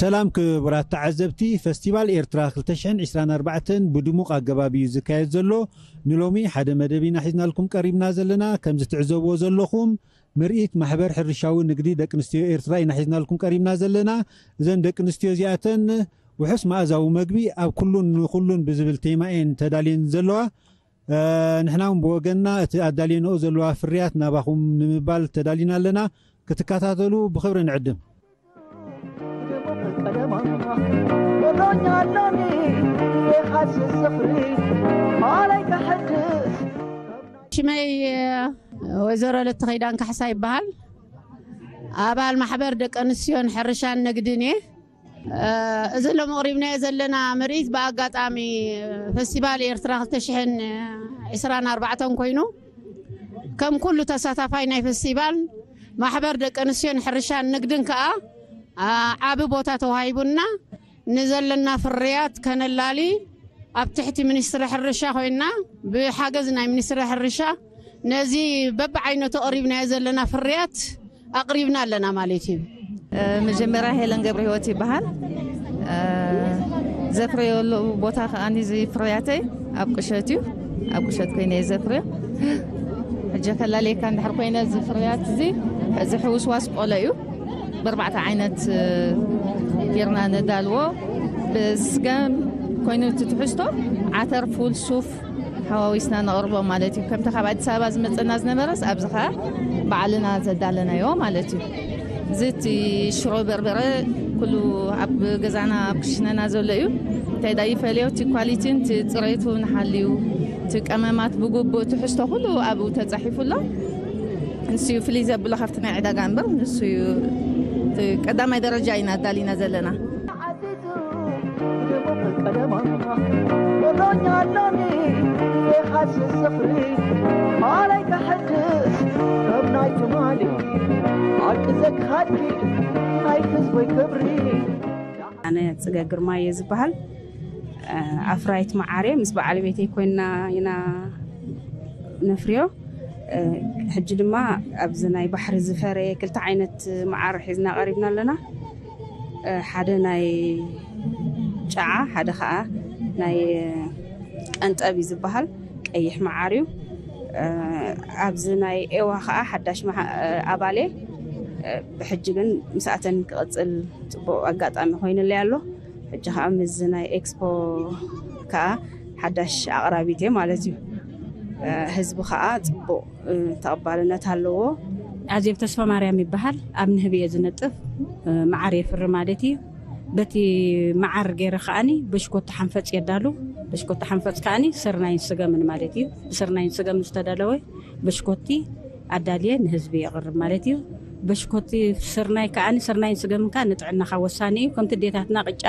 ሰላም ክቡራት ተዓዘብቲ፣ ፈስቲቫል ኤርትራ ክልተ ሽሕን ዕስራን ኣርባዕተን ብድሙቕ ኣገባብ እዩ ዝካየድ ዘሎ። ንሎሚ ሓደ መደብ ኢና ሒዝናልኩም ቀሪብና ዘለና። ከምዚ ትዕዘብዎ ዘለኹም፣ ምርኢት ማሕበር ሕርሻዊ ንግዲ ደቂ ኣንስትዮ ኤርትራ ኢና ሒዝናልኩም ቀሪብና ዘለና። እዘን ደቂ ኣንስትዮ እዚኣተን ውሑስ መኣዛዊ መግቢ ኣብ ኩሉን ንኹሉን ብዝብል ቴማ እየን ተዳልየን ዘለዋ። ንሕና እውን ብወገንና እቲ ኣዳልየንኦ ዘለዋ ፍርያት ናባኹም ንምባል ተዳሊና ኣለና። ክትከታተሉ ብኽብሪ ንዕድም። ቀደማ ወሎኛ ኣሎኒ የኻስ ዝኽሪ ማለይ ከሕድስ ሽመይ ወይዘሮ ለተኸይዳን ካሕሳ ይበሃል። ኣባል ማሕበር ደቂ ኣንስትዮን ሕርሻን ንግድን እየ። እዚ ሎም ኣቕሪብናዮ ዘለና ምርኢት ብኣጋጣሚ ፈስቲቫል ኤርትራ ክልተ ሽሕን ዕስራን ኣርባዕተን ኮይኑ፣ ከም ኩሉ ተሳታፋይ ናይ ፈስቲቫል፣ ማሕበር ደቂ ኣንስትዮን ሕርሻን ንግድን ከኣ ዓቢ ቦታ ተዋሂቡና፣ ንዘለና ፍርያት ከነላሊ ኣብ ትሕቲ ሚኒስትሪ ሕርሻ ኮይና፣ ብሓገዝ ናይ ሚኒስትሪ ሕርሻ ነዚ በብዓይነቱ ኣቕሪብናዮ ዘለና ፍርያት ኣቕሪብና ኣለና ማለት እዩ። መጀመርያ ሄለን ገብረ ህይወት ይበሃል። ዘፍረየሉ ቦታ ከኣኒ እዚ ፍርያተይ ኣብ ቁሸት እዩ። ኣብ ቁሸት ኮይነ እየ ዘፍርዮ። ሕጂ ከላለየካ እንድሕር ኮይነ እዚ ፍርያት እዚ፣ እዚ ሕውስዋስ ቆሎ እዩ። ብኣርባዕተ ዓይነት ጌርና ነዳልዎ። ብስገም ኮይኑ እቲ ትሕዝቶ ዓተር፣ ፉል፣ ሱፍ፣ ሓዋዊስና ነቕርቦ ማለት እዩ። ከምቲ ካብ ኣዲስ ኣበባ ዝመፀና ዝነበረስ ኣብዚ ኸዓ ባዕልና ዘዳለናዮ ማለት እዩ። እዚ እቲ ሽሮ በርበረ ኩሉ ኣብ ገዛና ኣብ ክሽነና ዘሎ እዩ። እንታይ ዳ ይፈልዮ እቲ ኳሊቲን እቲ ፅሬቱ ንሓልዩ፣ እቲ ቀመማት ብግቡእ ትሕዝቶ ኩሉ ኣብኡ ተፃሒፉ ኣሎ። ንሱ እዩ ፍልይ ዘብሎ ካብቲ ናይ ዕዳጋ እምበር ንሱ እዩ እቲ ቀዳማይ ደረጃ ኢና ኣዳሊና ዘለና። ዓዚዙ ድሙቕ ቀለማ ወሎኛ ኣሎኒ የኻስ ዝኽሪ ማለይ ከሕድስ ከም ናይ ትማሊ ሓቂ ዘግሃድኪ ናይ ህዝበይ ክብሪ ኣነ ፅገ ግርማ እየ ዝበሃል። ኣፍራይት መዓር እየ። ምስ በዓል ቤተይ ኮይና ኢና ነፍርዮ። ሕጂ ድማ ኣብዚ ናይ ባሕሪ ዝፈረየ ክልተ ዓይነት መዓር ሒዝና ቀሪብና ኣለና። ሓደ ናይ ጨዓ፣ ሓደ ከዓ ናይ ቀንጠብ እዩ ዝበሃል። ቀይሕ መዓር እዩ። ኣብዚ ናይ ኤዋ ከዓ ሓዳሽ መሃ- ኣባል እየ። ብሕጂ ግን ምስኣተን ክቕፅል ፅቡቕ ኣጋጣሚ ኮይኑለይ ኣሎ። ሕጂ ከዓ ምስዚ ናይ ኤክስፖ ከዓ ሓዳሽ ኣቕራቢት እየ ማለት እዩ። ህዝቢ ከዓ ፅቡቕ ተቐባልነት ኣለዎ። ኣዜብ ተስፋ ማርያም ይበሃል። ኣብ ንህቢ እየ ዝነጥፍ። መዓር የፍሪ ማለት እዩ። በቲ መዓር ገይረ ከዓኒ በሽኮቲ ሓንፈፅ የዳሉ። በሽኮቲ ሓንፈፅ ከዓኒ ስርናይን ስገምን ማለት እዩ። ብስርናይን ስገምን ዝተዳለወ በሽኮቲ ኣዳልየ ንህዝቢ የቕርብ ማለት እዩ። በሽኮቲ ስርናይ ከዓኒ ስርናይን ስገምን ከዓ ንጥዕናኻ ወሳኒ እዩ። ከምቲ ዴታትና ቅጫ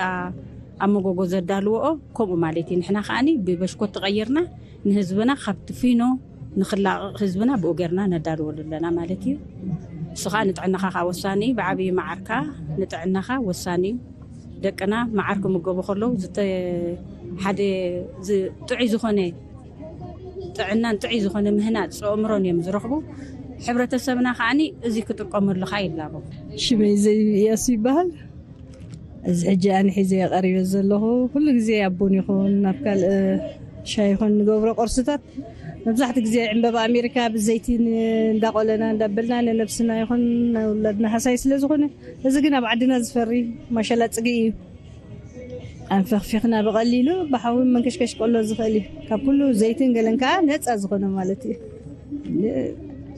ኣብ መጎጎ ዘዳልወኦ ከምኡ ማለት እዩ። ንሕና ከዓኒ ብበሽኮቲ ቀይርና ንህዝብና ካብቲ ፊኖ ንኽላቐቕ ህዝብና ብኡ ጌርና ነዳልወሉ ኣለና ማለት እዩ። እሱ ከዓ ንጥዕናኻ ከዓ ወሳኒ እዩ። ብዓብዪ መዓር ከዓ ንጥዕናኻ ወሳኒ እዩ። ደቅና መዓር ክምገቡ ከለዉ ዝተ- ሓደ ዝ- ጥዑይ ዝኾነ ጥዕናን ጥዑይ ዝኾነ ምህናፅ ኣእምሮን እዮም ዝረኽቡ። ሕብረተሰብና ከዓኒ እዚ ክጥቀመሉ ከዓ ይላቦ። ሽመይ ዘይብ እያሱ ይበሃል። እዚ ሕጂ ኣነ ሒዘ ቀሪበ ዘለኹ ኩሉ ግዜ ኣብ ቡን ይኹን ናብ ካልእ ሻይ ይኹን ንገብሮ ቁርስታት መብዛሕትኡ ግዜ ዕምበባ ኣሜሪካ ብዘይቲ ን- እንዳቆለና እንዳበልና ንነብስና ይኹን ንውላድና ሃሳይ ስለ ዝኾነ፣ እዚ ግን ኣብ ዓድና ዝፈሪ ማሸላ ፅግኢ እዩ። ኣንፈኽፊኽና ብቐሊሉ ብሓዊ መንከሽከሽ ቆሎ ዝኽእል እዩ። ካብ ኩሉ ዘይትን ገለን ከዓ ነፃ ዝኾነ ማለት እዩ።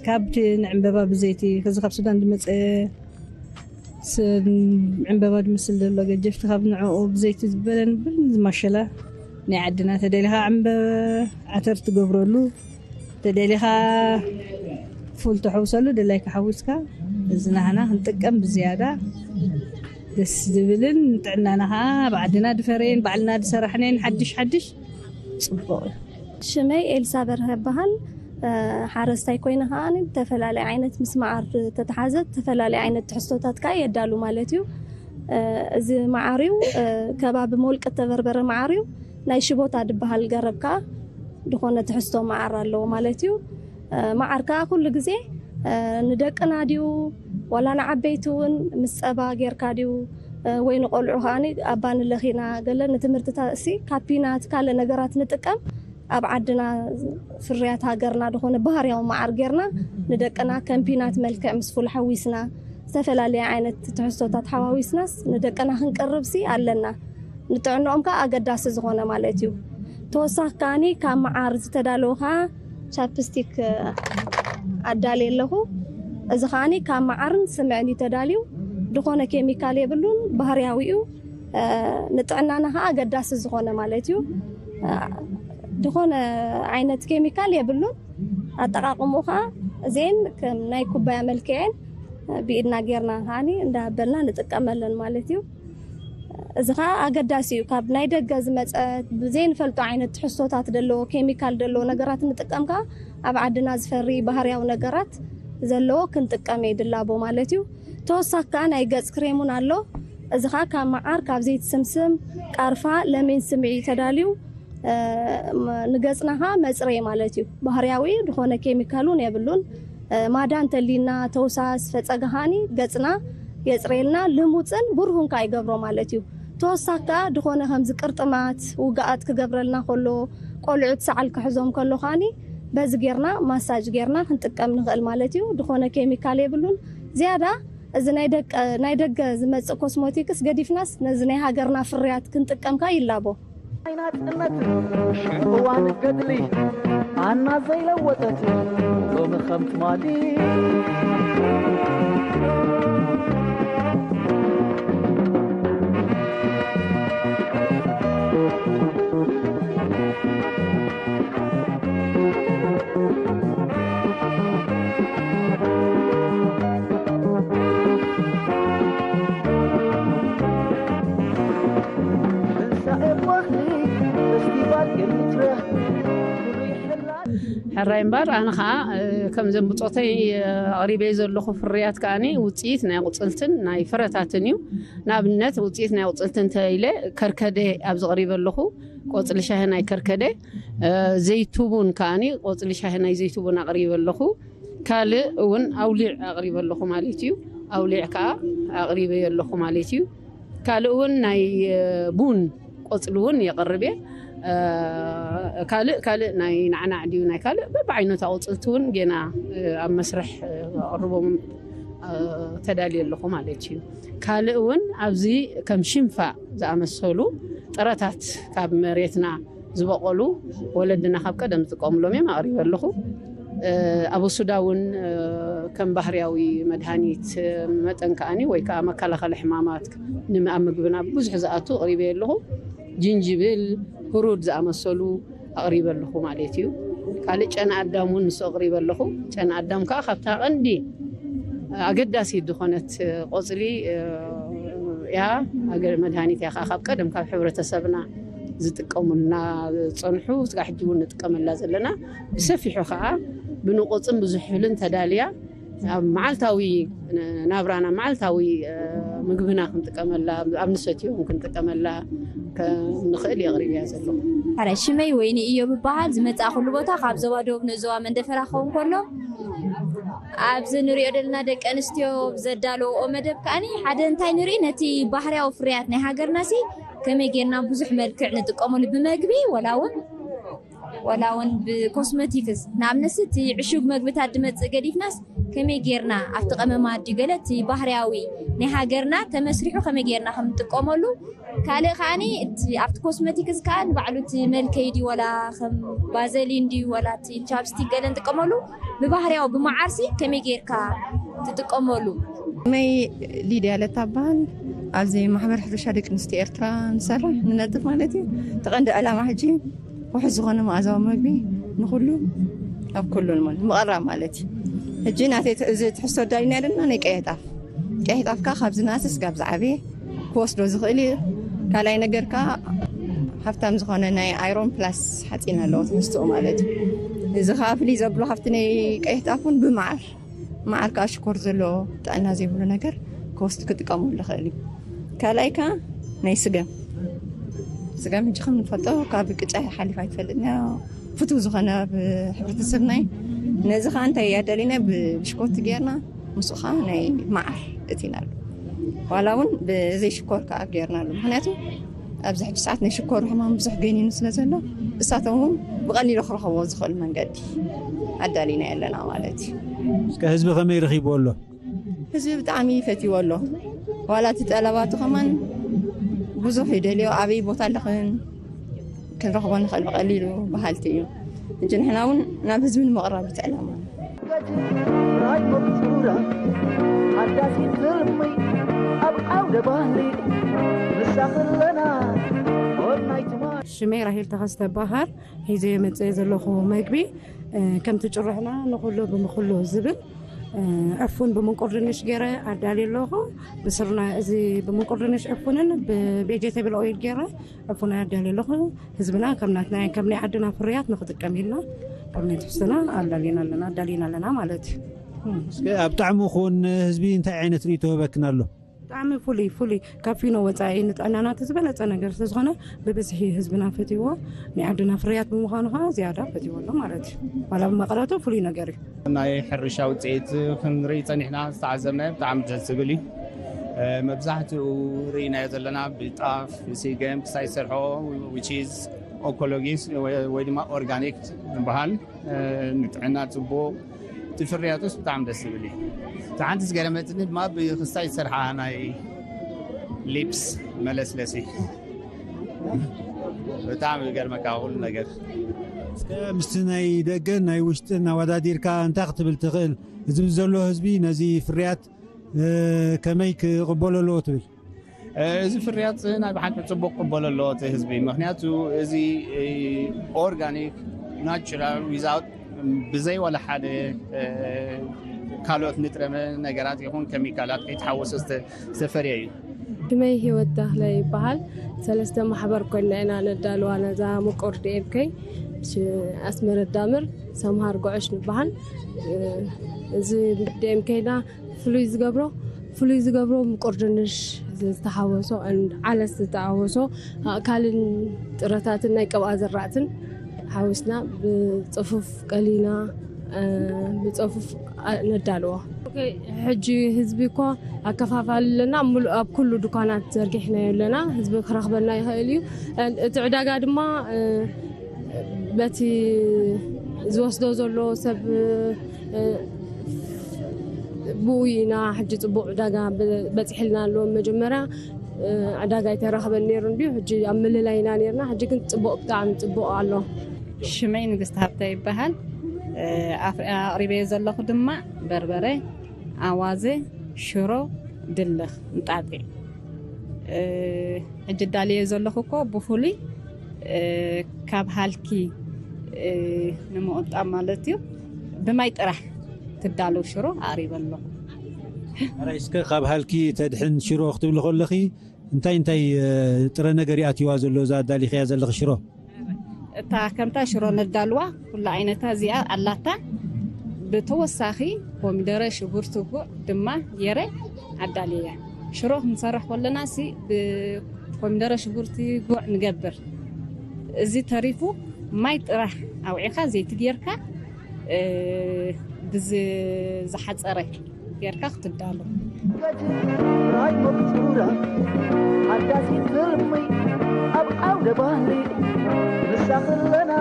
ካብቲ ንዕምበባ ብዘይቲ ከዚ ካብ ሱዳን ዝመፀ ስ- ዕምበባ ዝመስል ዘሎ ገጀፍቲ ካብ ንዕኡ ብዘይቲ ዝበለ ንብል ማሸላ ናይ ዓድና ተደሊኻ ዕምበ ዓተር ትገብረሉ ተደሊኻ ፉል ተሐውሰሉ ደላይካ ሓዊስካ እዚ ናህና ክንጥቀም ብዝያዳ ደስ ዝብልን ጥዕናና ከዓ ኣብ ዓድና ድፈረየን ባዕልና ድሰራሕነን ሓድሽ ሓድሽ ፅቡቕ እዩ። ሽመይ ኤልሳ በርሀ ይበሃል። ሓረስታይ ኮይነ ከዓ ተፈላለየ ዓይነት ምስ መዓር ተተሓዘ ተፈላለየ ዓይነት ትሕዝቶታት ከዓ የዳሉ ማለት እዩ። እዚ መዓር እዩ ከባቢ መውልቂ ተበርበረ መዓር እዩ። ናይ ሽቦታ ድበሃል ገረብ ከዓ ድኾነ ትሕዝቶ መዓር ኣለዎ ማለት እዩ። መዓር ከዓ ኩሉ ግዜ ንደቅና ድዩ ዋላ ንዓበይቲ እውን ምስ ፀባ ጌርካ ድዩ ወይ ንቆልዑ ከዓኒ ኣባንለኺና ገለ ንትምህርትታሲ ካብ ፒናት ካልእ ነገራት ንጥቀም ኣብ ዓድና ፍርያት ሃገርና ዝኾነ ባህርያዊ መዓር ጌርና ንደቅና ከም ፒናት መልክዕ ምስ ፉል ሓዊስና ዝተፈላለየ ዓይነት ትሕዝቶታት ሓዋዊስናስ ንደቅና ክንቅርብሲ ኣለና። ንጥዕንኦም ከዓ ኣገዳሲ ዝኾነ ማለት እዩ። ተወሳኺ ከዓኒ ካብ መዓር ዝተዳለወ ከዓ ቻፕስቲክ ኣዳልየ ኣለኹ። እዚ ከዓኒ ካብ መዓርን ስምዕን እዩ ተዳልዩ። ዝኾነ ኬሚካል የብሉን፣ ባህርያዊ እዩ። ንጥዕናና ከዓ ኣገዳሲ ዝኾነ ማለት እዩ። ዝኾነ ዓይነት ኬሚካል የብሉን። ኣጠቃቅምኡ ከዓ እዚን ከም ናይ ኩባያ መልክዕን ብኢድና ጌርና ከዓኒ እንዳበልና ንጥቀመለን ማለት እዩ። እዚ ከዓ ኣገዳሲ እዩ። ካብ ናይ ደገ ዝመፀ ብዘይንፈልጦ ዓይነት ትሕዝቶታት ዘለዎ ኬሚካል ዘለዎ ነገራት ንጥቀም ከዓ ኣብ ዓድና ዝፈሪ ባህርያዊ ነገራት ዘለዎ ክንጥቀም የድላቦ ማለት እዩ። ተወሳኪ ከዓ ናይ ገፅ ክሬም እውን ኣሎ። እዚ ከዓ ካብ መዓር፣ ካብ ዘይቲ ስምስም፣ ቃርፋ፣ ለሚን ስምዒ ተዳልዩ ንገፅና ከዓ መፅረይ ማለት እዩ። ባህርያዊ ዝኾነ ኬሚካል እውን የብሉን። ማዳ እንተሊና ተውሳስ ፈፀጋ ከዓኒ ገፅና የፅረየልና፣ ልሙፅን ብሩህን ከዓ ይገብሮ ማለት እዩ። ተወሳኪ ከዓ ዝኾነ ከምዚ ቅርጥማት ውግኣት ክገብረልና ከሎ፣ ቆልዑት ሰዓል ክሕዞም ከሎ ከዓኒ በዚ ጌርና ማሳጅ ጌርና ክንጥቀም ንኽእል ማለት እዩ። ዝኾነ ኬሚካል የብሉን። ዝያዳ እዚ ናይ ደቀ ናይ ደገ ዝመፅእ ኮስሞቲክስ ገዲፍናስ ነዚ ናይ ሃገርና ፍርያት ክንጥቀም ከዓ ይላቦ። ኣይናጽነት ሽዑ እዋን ገድሊ ኣና ዘይለወጠት ሎሚ ከም ትማሊ። ሕራይ እምበር ኣነ ከዓ ከምዘን ብፆተይ ኣቕሪበይ ዘለኹ ፍርያት ከዓኒ ውፅኢት ናይ ቁፅልትን ናይ ፍረታትን እዩ። ንኣብነት ውፅኢት ናይ ቁፅልትን እንተ ኢለ ከርከደ ኣብዚ ኣቕሪበ ኣለኹ። ቆፅሊ ሻሂ ናይ ከርከደ፣ ዘይቱቡን ከዓኒ ቆፅሊ ሻሂ ናይ ዘይቱቡን ኣቕሪበ ኣለኹ። ካልእ እውን ኣውሊዕ ኣቕሪበ ኣለኹ ማለት እዩ። ኣውሊዕ ከዓ ኣቕሪበ ኣለኹ ማለት እዩ። ካልእ እውን ናይ ቡን ቆፅሊ እውን የቕርብ እየ። ካልእ ካልእ ናይ ናዕናዕ ድዩ ናይ ካልእ በብዓይነቱ ኣቑፅልቲ እውን ጌና ኣብ መስርሕ ኣቕርቦም ተዳልየ ኣለኹ ማለት እዩ። ካልእ እውን ኣብዚ ከም ሽንፋ ዝኣመሰሉ ጥረታት ካብ መሬትና ዝበቐሉ ወለድና ካብ ቀደም ዝጥቀምሎም እዮም ኣቕሪበ ኣለኹ። ኣበሱዳ እውን ከም ባህርያዊ መድሃኒት መጠን ከዓኒ ወይ ከዓ መከላኸሊ ሕማማት ኣብ ምግብና ብዙሕ ዝኣቱ ኣቕሪበ ኣለኹ። ጅንጅብል፣ ህሩድ ዝኣመሰሉ ኣቕሪበ ኣለኹ ማለት እዩ። ካልእ ጨና ኣዳም እውን ንሱ ኣቕሪበ ኣለኹ። ጨና ኣዳም ከዓ ካብታ ቀንዲ ኣገዳሲት ዝኾነት ቆፅሊ እያ። መድሃኒት እያ ከዓ ካብ ቀደም ካብ ሕብረተሰብና ዝጥቀሙልና ዝፀንሑ ስጋዕ ሕጂ እውን ንጥቀመላ ዘለና ብሰፊሑ ከዓ ብንቑፅን ብዝሑልን ተዳልያ ኣብ መዓልታዊ ናብራና መዓልታዊ ምግብና ክንጥቀመላ ኣብ ንሰትዮም ክንጥቀመላ ንኽእል የቕሪብ እያ ዘለኹ። ሕራይ ሽመይ ወይኒ እዮ ብበሃል ዝመፃእኩሉ ቦታ ካብ ዞባ ደቡብ ንዞባ መንደፈራ ክኸውን ከሎ ኣብዚ ንሪኦ ዘለና ደቂ ኣንስትዮ ዘዳለውኦ መደብ ከዓኒ ሓደ እንታይ ንርኢ ነቲ ባህርያዊ ፍርያት ናይ ሃገርና ሲ ከመይ ጌርና ብዙሕ መልክዕ ንጥቀመሉ ብመግቢ ወላ እውን ወላ እውን ብኮስሞቲክስ ንኣብነት እቲ ዕሹግ መግብታት ድመፅእ ገዲፍናስ ከመይ ጌርና ኣብቲ ቀመማ ድዩ ገለ እቲ ባህርያዊ ናይ ሃገርና ተመስሪሑ ከመይ ጌርና ከም ንጥቀመሉ ካልእ ከዓኒ እቲ ኣብቲ ኮስሞቲክስ ከዓ ንባዕሉ እቲ መልከይ ድዩ ወላ ከም ባዘሊን ድዩ ወላ እቲ ቻፕስቲክ ገለ ንጥቀመሉ ብባህርያዊ ብመዓርሲ ከመይ ጌርካ ትጥቀመሉ? መይ ሊድያ ለታ በሃል ኣብዚ ማሕበር ሕርሻ ደቂ ኣንስትዮ ኤርትራ ንሰርሕ ንነጥፍ ማለት እዩ። እቲ ቀንዲ ዕላማ ሕጂ ውሑስ ዝኾነ መኣዛዊ መግቢ ንኹሉ ኣብ ኩሉን ማለት ምቕራብ ማለት እዩ። ሕጂ ናተይ እዚ ትሕዝቶ ኣዳሊና ዘለና ናይ ቀይሕ ጣፍ ቀይሕ ጣፍካ ካብዚ ናስስ ጋብ ዝዓበየ ክወስዶ ዝኽእል እዩ። ካልኣይ ነገር ከዓ ሃብታም ዝኾነ ናይ ኣይሮን ፕላስ ሓፂን ኣለዎ ትሕዝትኡ ማለት እዩ። እዚ ከዓ ፍልይ ዘብሎ ካብቲ ናይ ቀይሕ ጣፍ እውን ብመዓር መዓር ከዓ ሽኮር ዘለዎ ጥዕና ዘይብሉ ነገር ክወስድ ክጥቀመሉ ይኽእል እዩ። ካልኣይ ከዓ ናይ ስገም ስገም ሕጂ ከም ንፈልጦ ካብ ቅጫ ሓሊፍ ኣይትፈልጥን እያ። ፍቱው ዝኾነ ኣብ ሕብረተሰብና እዩ። ነዚ ከዓ እንታይ ኣዳሊና ብሽኮቲ ጌርና ምስኡ ከዓ ናይ መዓር እቲና ኣሎ። ዋላ እውን ብዘይሽኮር ከዓ ጌርናሉ። ምክንያቱ ኣብዚ ሕጂ ሰዓት ናይ ሽኮር ሕማም ብዙሕ ገኒኑ ስለ ዘሎ፣ እሳቶም እውን ብቐሊሉ ክረኸቦ ዝኽእል መንገዲ ኣዳሊና ኣለና ማለት እዩ። እስከ ህዝቢ ከመይ ረኺብዎ ኣሎ? ህዝቢ ብጣዕሚ ፈትዎ ኣሎ። ዋላ እቲ ጠለባቱ ከማን ብዙሕ ይደልዮ፣ ኣበይ ቦታ ኣለኽን ክንረኽቦ ንኽእል ብቐሊሉ በሃልቲ እዩ። ሕጂ ንሕና እውን ናብ ህዝቢ ንምቕራብ እቲ ዕላማ። ሽመይ ራሄል ተኸስተ በሃል። ሒዘ የመፅእ ዘለኹ መግቢ ከምቲ ጭርሕና ንኹሉ ብምኹሉ ዝብል ዕፉን ብምንቁር ድንሽ ገይረ ኣዳልየ ኣለኹ። ብስርና እዚ ብምንቁር ድንሽ ዕፉንን ብቬጀቴብል ኦይል ገይረ ዕፉን ኣዳልየ ኣለኹ። ህዝብና ከም ናትና ከም ናይ ዓድና ፍርያት ንክጥቀም ኢልና ካብ ናይ ትሕዝቶና ኣዳሊና ኣለና ኣዳሊና ኣለና ማለት እዩ። እስከ ኣብ ጣዕሙ ክውን ህዝቢ እንታይ ዓይነት ርእይቶ ህበክን ኣሎ? ብጣዕሚ ፍሉይ ፍሉይ ካብ ፊኖ ወፃኢ ንጥዕናና እቲ ዝበለፀ ነገር ስለዝኾነ ብብዝሒ ህዝብና ፈትይዎ። ናይ ዓድና ፍርያት ብምዃኑ ከዓ ዝያዳ ፈትይዎ ኣሎ ማለት እዩ። ዋላ ብመቐረቱ ፍሉይ ነገር እዩ። ናይ ሕርሻ ውፅኢት ክንርኢ ፀኒሕና ዝተዓዘብናዮ ብጣዕሚ ደስ ዝብል እዩ። መብዛሕትኡ ርኢናዮ ዘለና ብጣፍ ብሲገም ክሳይ ዝሰርሖ which is ኦኮሎጊስ ወይ ድማ ኦርጋኒክ ዝበሃል ንጥዕና ፅቡቅ እቲ ፍርያቱስ ብጣዕሚ ደስ ዝብል እዩ። እቲ ሓንቲ ዝገረመትኒ ድማ ብክስታይ ዝሰርሓ ናይ ሊፕስ መለስለሲ ብጣዕሚ ይገርመካ ኩሉ ነገር። እስከ ምስቲ ናይ ደገን ናይ ውሽጥን ኣወዳዲርካ እንታይ ክትብል ትኽእል? እዚ ዘሎ ህዝቢ ነዚ ፍርያት ከመይ ክቕበሎ ኣለዎ ትብል? እዚ ፍርያት ናይ ብሓቂ ፅቡቅ ቅበሎ ኣለዎ እቲ ህዝቢ። ምክንያቱ እዚ ኦርጋኒክ ናቹራል ዊዛውት ብዘይ ዋላ ሓደ ካልኦት ንጥረ ነገራት ይኹን ኬሚካላት ከይተሓወሰ ዝተፈርየ እዩ። ሽመይ ህይወት ተኽለ ይበሃል። ሰለስተ ማሕበር ኮይና ኢና ነዳልዋ ነዛ ምቁር ዲኤምከይ። ኣስመረት ዳምር፣ ሰምሃር ጉዕሽ ንበሃል። እዚ ዲኤምከይና ፍሉይ ዝገብሮ ፍሉይ ዝገብሮ ምቁር ድንሽ ዝተሓወሶ ዓለስ ዝተሓወሶ ኣእካልን ጥረታትን ናይ ቅብኣ ዝራእትን ሓዊስና ብፅፉፍ ቀሊና ብፅፉፍ ነዳልዎ። ሕጂ ህዝቢ እኮ ኣከፋፋሊ ኣለና፣ ኣብ ኩሉ ድኳናት ዘርጊሕናዮ ኣለና። ህዝቢ ክረኽበና ይኽእል እዩ። እቲ ዕዳጋ ድማ በቲ ዝወስዶ ዘሎ ሰብ ብኡ ኢና ሕጂ ፅቡቕ ዕዳጋ በፂሕልና ኣሎ። መጀመርያ ዕዳጋ ኣይተረኸበን ነይሩ እንድዩ፣ ሕጂ ኣብ ምልላይ ኢና ነርና። ሕጂ ግን ፅቡቕ፣ ብጣዕሚ ፅቡቕ ኣሎ። ሽመይ ንግስቲ ሃብተ ይበሃል። ኣቕሪበዮ ዘለኹ ድማ በርበረ፣ ኣዋዘ፣ ሽሮ፣ ድልኽ፣ እንጣጢዕ። ሕጂ ዳልዮ ዘለኹ እኮ ብፍሉይ ካብ ሃልኪ ንምቕጣብ ማለት እዩ። ብማይ ጥራሕ ትዳለው ሽሮ ኣቕሪበ ኣለኹ። ሕራይ እስከ ካብ ሃልኪ ተድሕን ሽሮ ክትብሊ ከለኺ እንታይ እንታይ ጥረ ነገር ይኣትዋ ዘሎ እዛ ኣዳሊኽያ ዘለኺ ሽሮ? እታ ከምታ ሽሮ ነዳልዋ ኩላ ዓይነታ እዚኣ ኣላታ። ብተወሳኺ ኮሚደረ፣ ሽጉርቲ፣ ጉዕ ድማ ገይረ ኣዳልየ። ሽሮ ክንሰርሕ ከለና ሲ ብኮሚደረ፣ ሽጉርቲ፣ ጉዕ ንገብር። እዚ ተሪፉ ማይ ጥራሕ ኣውዒኻ ዘይቲ ጌርካ ብዝሓፀረ ጌርካ ክትዳሎ። ሓዳሲ ትልሚ ኣብ ዓውደ ባህሊ ንሳ ክለና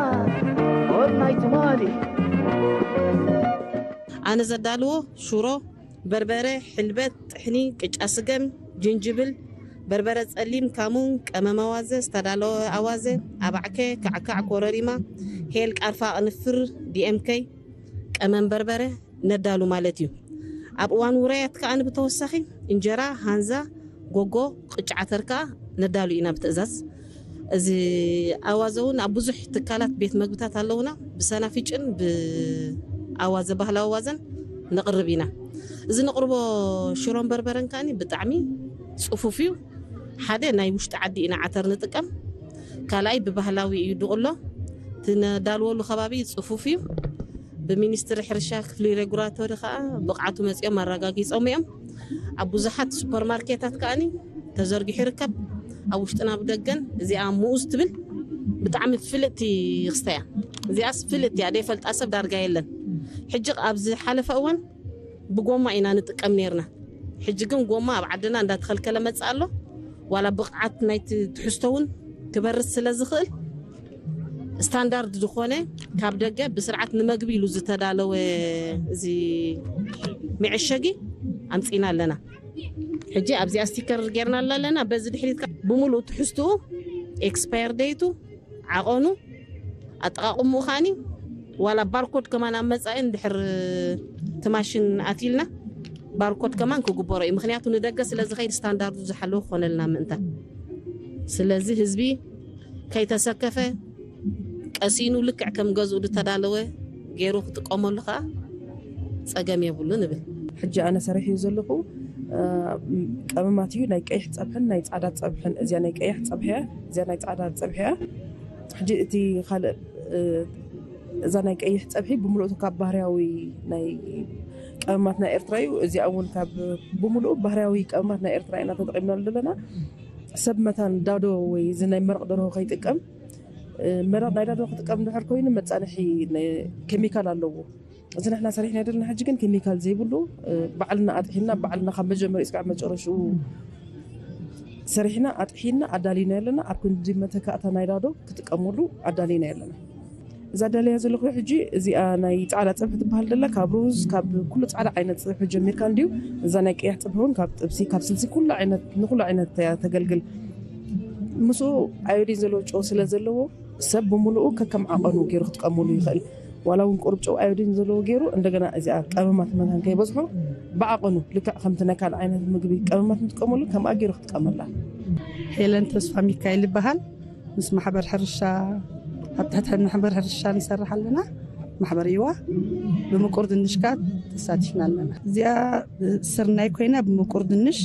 ኦል ናይ ትማሊ። ኣነ ዘዳልዎ ሽሮ፣ በርበረ፣ ሕልበት፣ ጥሕኒ፣ ቅጫ ስገም፣ ጅንጅብል፣ በርበረ ጸሊም፣ ካሙን፣ ቀመም ኣዋዘ፣ ዝተዳለወ ኣዋዘ፣ ኣባዕከ፣ ካዕካዕ፣ ኮረሪማ፣ ሄል፣ ቃርፋ፣ ቅንፍር፣ ዲኤምከይ፣ ቀመም በርበረ ነዳሉ ማለት እዩ። ኣብ እዋን ውራያት ከኣ ብተወሳኺ እንጀራ፣ ሃንዛ፣ ጎጎ፣ ቅጫ ዓተር ከኣ ነዳሉ ኢና ብትእዛዝ። እዚ ኣዋዘ እውን ኣብ ብዙሕ ትካላት ቤት መግብታት ኣለውና። ብሰናፊጭን ብኣዋዘ ባህላዊ ኣዋዘን ነቕርብ ኢና። እዚ ነቕርቦ ሽሮን በርበረን ከኣ ብጣዕሚ ጽፉፍ እዩ። ሓደ ናይ ውሽጢ ዓዲ ኢና ዓተር ንጥቀም። ካልኣይ ብባህላዊ እዩ ድቕሎ። እቲ ነዳልወሉ ከባቢ ጽፉፍ እዩ። ብሚኒስትሪ ሕርሻ ክፍሊ ሬጉላቶሪ ከዓ ብቕዓቱ መፂኦም ኣረጋጊፆም እዮም። ኣብ ብዙሓት ሱፐርማርኬታት ከኣኒ ተዘርጊሑ ይርከብ። ኣብ ውሽጥን ኣብ ደገን እዚኣ ምኡዝ ትብል ብጣዕሚ ፍልጥቲ ክስተ እያ። እዚኣስ ፍልጥቲ እያ፣ ደይፈልጣ ሰብ ዳርጋ የለን። ሕጂ ኣብ ዝሓለፈ እዋን ብጎማ ኢና ንጥቀም ነይርና። ሕጂ ግን ጎማ ኣብ ዓድና እንዳተኸልከለ መጽእ ኣሎ። ዋላ ብቕዓት ናይቲ ትሕዝቶ እውን ክበርስ ስለ ዝኽእል፣ ስታንዳርድ ዝኾነ፣ ካብ ደገ ብስርዓት ንመግቢ ኢሉ ዝተዳለወ እዚ መዐሸጊ ኣምጺና ኣለና። ሕጂ ኣብዚኣ ስቲከር ጌርና ኣለና። በዚ ድሕሪት ብሙሉእ ትሕዝትኡ ኤክስፓየር ዴቱ፣ ዓቐኑ፣ ኣጠቓቕምኡ ከዓኒ ዋላ ባርኮድ ከማን ኣብ መጻኢ እንድሕር እቲ ማሽን ኣትልና ባርኮድ ከማን ክግበሮ እዩ። ምኽንያቱ ንደገ ስለ ዝኸይድ ስታንዳርዱ ዝሓለወ ክኾነልና ምእንታን። ስለዚ ህዝቢ ከይተሰከፈ ቀሲኑ ልክዕ ከም ገዝኡ ዝተዳለወ ገይሩ ክጥቀመሉ ከዓ ጸገም የብሉን እብል። ሕጂ ኣነ ሰሪሐዮ ዘለኹ ቀመማት እዩ፣ ናይ ቀይሕ ፀብሕን ናይ ፃዕዳ ፀብሕን። እዚኣ ናይ ቀይሕ ፀብሒ እያ፣ እዚኣ ናይ ፃዕዳ ፀብሒ እያ። ሕጂ እቲ ካልእ እዛ ናይ ቀይሕ ፀብሒ ብምልእቱ ካብ ባህርያዊ ናይ ቀመማት ናይ ኤርትራ እዩ። እዚኣ እውን ካብ ብምልኡ ባህርያዊ ቀመማት ናይ ኤርትራ ኢና ተጠቂምናሉ ዘለና። ሰብ መታን ዳዶ ወይ እዚ ናይ መረቕ ደርሆ ከይጥቀም፣ መረቕ ናይ ዳዶ ክጥቀም ድሕር ኮይኑ መፃንሒ ኬሚካል ኣለዎ። እዚ ንሕና ሰሪሕና ዘለና ሕጂ ግን ኬሚካል ዘይብሉ፣ ባዕልና ኣጥሒና፣ ባዕልና ካብ መጀመሪ እስካብ መጨረሽኡ ሰሪሕና ኣጥሒና ኣዳሊና ኣለና። ኣብ ክንዲ መተካእታ ናይ ዳዶ ክጥቀመሉ ኣዳሊና ኣለና። እዛ ዳልያ ዘለኹ ሕጂ እዚኣ ናይ ፃዕዳ ፀብሒ ትበሃል ደላ፣ ካብ ሩዝ፣ ካብ ኩሉ ፃዕዳ ዓይነት ፀብሒ ጀሚርካ እንድዩ። እዛ ናይ ቀያሕ ፀብሒ እውን ካብ ጥብሲ፣ ካብ ስልሲ፣ ኩሉ ዓይነት፣ ንኩሉ ዓይነት እያ ተገልግል። ምስኡ ኣዮዲን ዘለዎ ጨው ስለ ዘለዎ ሰብ ብምልኡ ከከም ዓቐኑ ገይሩ ክጥቀመሉ ይኽእል። ዋላ እውን ቁሩብ ጨው ኣዮዲን ዘለዎ ገይሩ፣ እንደገና እዚኣ ቀመማት መታን ከይበዝሖ ብዓቐኑ፣ ልክዕ ከምቲ ናይ ካልእ ዓይነት ምግቢ ቀመማት ንጥቀመሉ ከምኣ ገይሩ ክጥቀመላ። ሄለን ተስፋ ሚካኤል ይበሃል። ምስ ማሕበር ሕርሻ፣ ኣብ ትሕቲ ማሕበር ሕርሻ ንሰርሕ ኣለና። ማሕበር ይዋ ብምቁር ድንሽካ ተሳቲፍና ኣለና። እዚኣ ስርናይ ኮይና ብምቁር ድንሽ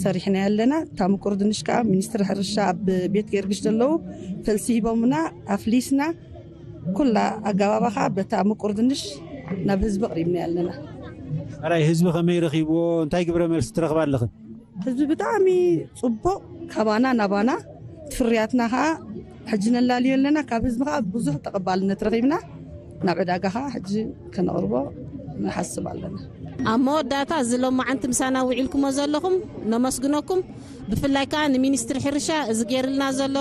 ሰሪሕና ኣለና። እታ ምቁር ድንሽ ከዓ ሚኒስትሪ ሕርሻ ኣብ ቤት ገርግሽ ዘለዉ ፈልሲ ሂቦምና ኣፍሊስና ኩላ ኣገባባ ከዓ በታ ምቁር ድንሽ ናብ ህዝቢ ኣቕሪብና ኣለና። ኣራይ ህዝቢ ከመይ ረኺብዎ? እንታይ ግብረ መልሲ ትረኽባ ኣለኽን? ህዝቢ ብጣዕሚ ጽቡቕ፣ ካባና ናባና ፍርያትና ከዓ ሕጂ ነላልዮ ኣለና። ካብ ህዝቢ ከዓ ብዙሕ ተቐባልነት ረኺብና ናብ ዕዳጋ ከዓ ሕጂ ከነቕርቦ ንሓስብ ኣለና። ኣብ መወዳእታ እዚ ሎማዓንቲ ምሳና ውዒልኩሞ ዘለኹም ነመስግነኩም። ብፍላይ ከዓ ንሚኒስትሪ ሕርሻ እዚ ገይርልና ዘሎ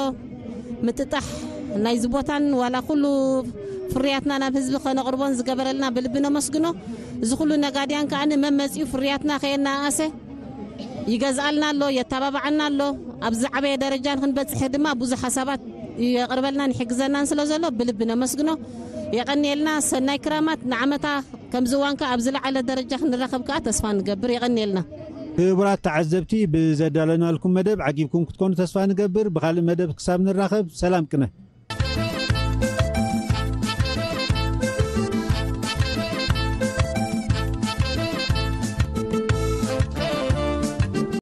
ምጥጣሕ ናይዚ ቦታን ዋላ ኩሉ ፍርያትና ናብ ህዝቢ ከነቕርቦን ዝገበረልና ብልቢ ነመስግኖ። እዚ ኩሉ ነጋድያን ከዓ ንመመፂኡ ፍርያትና ከየናኣሰ ይገዝኣልና ኣሎ፣ የተባብዓና ኣሎ። ኣብ ዝዓበየ ደረጃ ንክንበፅሕ ድማ ብዙሕ ሓሳባት የቕርበልናን ይሕግዘናን ስለ ዘሎ ብልቢ ነመስግኖ። የቐንየልና። ሰናይ ክራማት ንዓመታ ከምዚ እዋን ከኣ ኣብ ዝለዓለ ደረጃ ክንራኸብ ከኣ ተስፋ ንገብር። የቐንየልና። ክቡራት ተዓዘብቲ፣ ብዘዳለናልኩም መደብ ዓጊብኩም ክትኮኑ ተስፋ ንገብር። ብኻልእ መደብ ክሳብ ንራኸብ፣ ሰላም ቅነ።